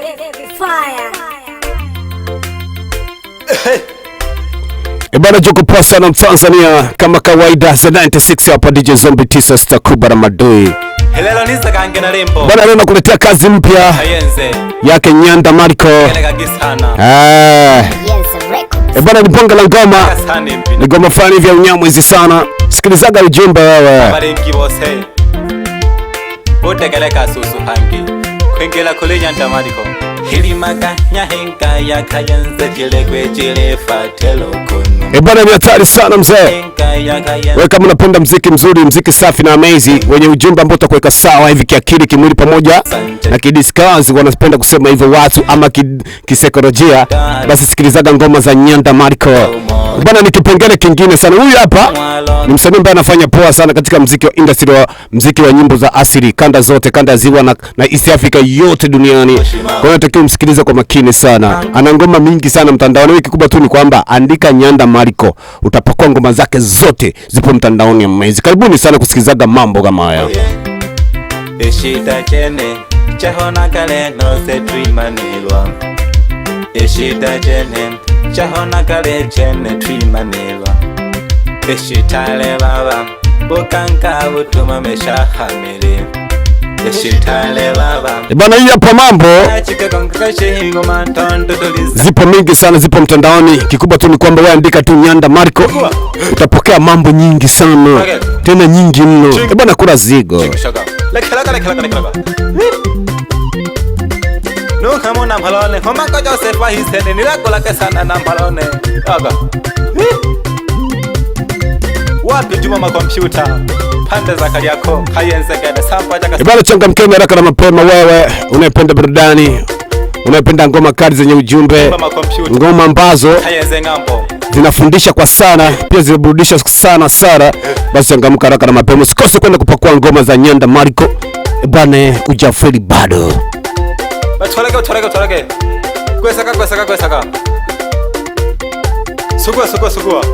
Fire. Ebana joko poa sana Mtanzania, kama kawaida za 96 hapa DJ Zombie 9 star kubwa na madui. Helelo nisakange na limbo. Bana, leo nakuletea kazi mpya Ayenze. yake Nyanda Marco. Keleka gisana. Eh, ebana ni bonge la ngoma, Kasane mpina. ni ngoma fulani vya unyamwezi sana. Sikilizaga ujumbe wewe. Baringi bose. Botekeleka susu hangi. Kwengela kule Nyanda Mariko. Hilimaga nyahenga yakayenze jilegwe jilefatelo kono. Ebana ni hatari sana mzee. Henga yakayenze. Wewe kama unapenda mziki mzuri, mziki safi na amazing wenye ujumbe ambao utakuweka sawa hivi kiakili, kimwili pamoja na kidiscuss, wanapenda kusema hivyo watu ama kisaikolojia, basi sikilizaga ngoma za Nyanda Marco. Bana, ni kipengele kingine sana. Huyu hapa ni msanii ambaye anafanya poa sana katika mziki wa industry wa mziki wa nyimbo za asili kanda zote, kanda ya ziwa na East Africa yote duniani. Kwa hiyo natakiwa umsikilize kwa makini sana. Ana ngoma mingi sana mtandaoni. Wewe kikubwa tu ni kwamba andika Nyanda Marco, utapakua ngoma zake zote zipo mtandaoni amazing. Karibuni sana kusikilizaga mambo kama haya. Eshita chene chahona kale no se twimanilwa. Eshita chene chahona kale chene twimanilwa. Eshitale baba bukanka butuma meshahamili. Eshitale baba E bana, hii hapa mambo achikakonkakashihingoma ntondo tuliza. zipo mingi sana, zipo mtandaoni. Kikubwa tu ni kwamba wewe andika tu Nyanda Marco, utapokea mambo nyingi sana, tena nyingi mno. E bana, kula zigo. Shaka. Lekelaka lekelaka lekelaka. Nunhamuna mphalone homako Joseph ahisene nilakolake sana na mphalone. Aga. Wapi Juma makompyuta pande za Kariakoo hayenzekene samba jaka E bana, changamkeni haraka na mapema, wewe unayependa burudani, unayependa ngoma kali zenye ujumbe, Juma makompyuta ngoma ambazo hayenze ng'ambo. zinafundisha kwa sana, pia zinaburudisha sana sana. Basi changamka haraka na mapema, usikose kwenda kupakua ngoma za Nyanda Marco. E bana, hujafeli bado. Batholeke batholeke batholeke. Kwesaka kwesaka kwesaka. Sukua sukua sukua.